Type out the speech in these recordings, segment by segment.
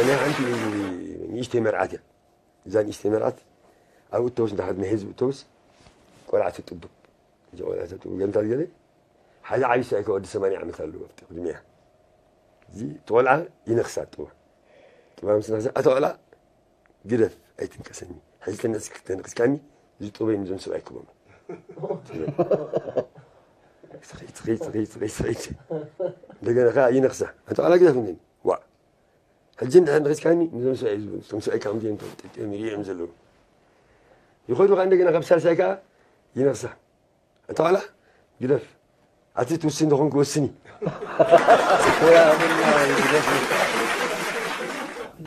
ናይ ሓንቲ ንእሽተይ መርዓት እያ። እዛ ንእሽተይ መርዓት ኣብ ኣውቶቡስ፣ እንዳ ሓንቲ ናይ ህዝቢ ኣውቶቡስ ቆልዓ ትጥቡ። እዚ ቆልዓ ትጥቡ ገንታ ገለ ሓደ ዓብዪ ሰብኣይ ወዲ ሰማንያ ዓመት ኣለዎ ኣብቲ ቅድሚያ። እዚ እቲ ቆልዓ ይነኽሳ ጥዋ። ጥዋ ምስ ነኽሳ፣ "ኣታ ቆልዓ ግደፍ ኣይትንቀሰኒ። ሕጂ ተነስ-፣ ተነቂስካኒ እዚ ጥበይ ንዞም ሰብኣይ ክቦም." ትብል። ስኺት፣ ስኺት፣ ስኺት፣ ስኺት፣ ስኺት። እንደገና ከኣ ይነኽሳ። "ኣታ ቆልዓ ግደፍ እንዴ? ዋ። ሕጂ እንድሕር ነኺስካኒ፣ ነዞም ሰብኣይ ዝብሉ፣ እቶም ሰብኣይ ከም ድዮም እቶም ጠጢኦም ይርእዮም ዘለዉ። ይኸዱ ከኣ እንደገና ካብ ሳልሳይ ከኣ ይነኽሳ። ኣታ ቆልዓ፣ ግደፍ። ኣቲ ትውስን ደኹም ክወስኒ."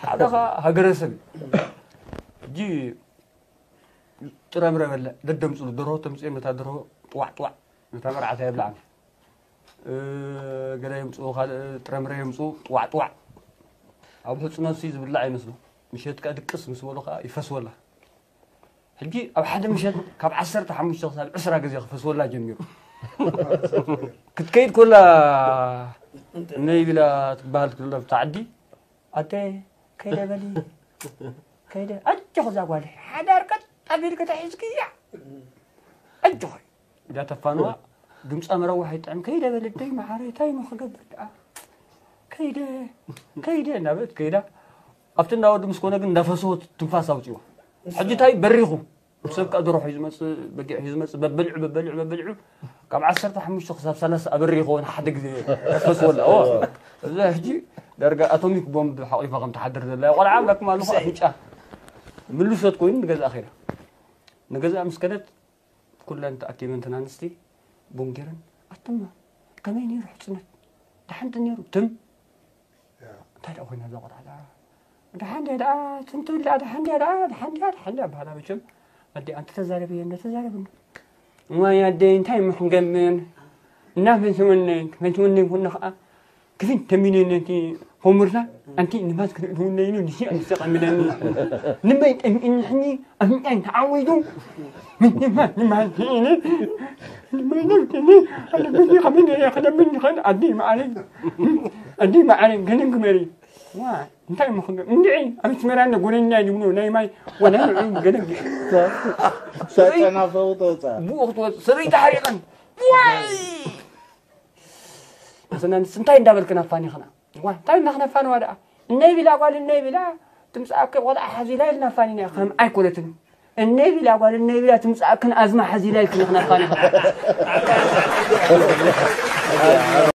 ሓደ ከኣ ሃገረሰብ እዩ። ሕጂ ጥረምረ በለ፣ ደደምፅሉ ደርሆ ተምፅኦም፣ ነታ ደርሆ ጥዋዕ ጥዋዕ፣ ነታ መርዓት ኣየብልዓን። እ፣ ገለ የምፅኡ፣ ካልእ ጥረምረ የምፅኡ፣ ጥዋዕ ጥዋዕ። ኣብ ሕፅኖትሲ ዝብላዕ ይመስሎ። ምሸት ከኣ ድቅስ ምስ በሉ ከኣ ይፈስወላ። ሕጂ ኣብ ሓደ ምሸት ካብ ዓሰርተ ሓሙሽተ ክሳብ ዕስራ ግዜ ክፈስወላ ጀሚሩ። ክትከይድ ኮላ ነይ ቢላ ትበሃል ክሎ ኣብታ ዓዲ፣ "ኣደ፣ ከይደ በሊ፣ ከይደ፣ ኣጆኺ እዛ ጓለይ፣ ሓዳር ቀጥ ኣቢልኪ ተሒዝክያ፣ ኣጆኺ" ኢላ ተፋንዋ። ድምፃ መረዋሕ ይጥዕም። "ከይደ በሊ ኣደይ መዓረይ፣ እንታይ እሞ ክገብር ደኣ? ከይደ፣ ከይደ" እናበለት ከይዳ። ኣብቲ እንዳወዱ ምስ ኮነ ግን እንዳፈሰወት ትንፋስ ኣውፅዋ። ሕጂ እንታይ በሪኹ። ሰብ ከኣ ደርሆ ሒዙ መጽእ፣ በጊዕ ሒዙ መጽእ፣ በበሊዑ፣ በበሊዑ፣ በበሊዑ፣ ካብ ዓሰርተ ሓሙሽተ ክሳብ ሰላሳ ኣበሪኽዎ ንሓደ ግዜ ፈስወላ። ኦ፣ እዚ ሕጂ ዳርጋ ኣቶሚክ ቦምብ ሓቂፋ ከም ትሓድር ዘላ ቆልዓ፣ ኣምላክ ማሉ ኣፍንጫ ምልሶት ኮይኑ ንገዝኣ ከይዳ። ንገዝኣ ምስ ከደት፣ ኩለን ተኣኪበን እተን ኣንስቲ ቡን ገይረን፣ "ኣቱማ፣ ከመይ ነይሩ ሕጽነት? ደሓን ዶ ነይሩ?" ትም። እንታይ ደኣ ኮይና እዛ ቆልዓ ደኣ? ደሓን ድያ ደኣ? ትም ትብል ደኣ፣ ደሓን ድያ ደኣ? ደሓን ድያ? ደሓን ድያ? በሃላ መቸም። ኣደ፣ ኣንቲ ተዛረቢ፣ እንዶ ተዛረቢ፣ እንዶ። እዋይ ኣደ፣ እንታይ እሞ ክንገብር? እና ፈንትወኒ፣ ፈንትወኒ ኩና ኸዓ፣ ክፍን ተሚነኒ እቲ ሆምርታ፣ ኣንቲ ንፋስ ክትእትውኒ ኢሉ ንሲ ኣንስተ ቀሚለኒ። ንመይ ጠሚእኒ ሕኒ፣ ኣፍንጫይ ተዓዊዱ። ምን ንፋስ ንፋስ ኢሉ። ንመይ ነብትኒ፣ ኣነ በዚ ከመይ ገይረ ክለምን ይኽእል? ኣደይ መዓረይ፣ ኣደይ መዓረይ፣ ገለን ግበሪ። ዋ፣ እንታይ እሞ ክገብር? እንድዒ፣ ኣብ ኣስመራ እንዶ ጎደኛ ይብሉ፣ ናይ ማይ፣ ወላ ንዑ ገለ ሳጨና ፈውጦ ወፃ። ብኡ ክትወፅእ፣ ሰበይቲ ሓሪቐን። ዋይ! ኣሰና ንስ እንታይ እንዳበልክን ኣፋኒኽና? ዋ፣ እንታይ ኢልና ክነፋንዋ ደኣ? እነይ ቢላ ጓል፣ እነይ ቢላ ትምጻእኪ ቆልዓ ሓዚላ ኢልና ኣፋኒና፣ ከም ኣይኮነትን። እነይ ቢላ ጓል፣ እነይ ቢላ ትምጻእክን ኣዝማ ሓዚላ ኢልክን ኢኽና ኣፋኒኽና።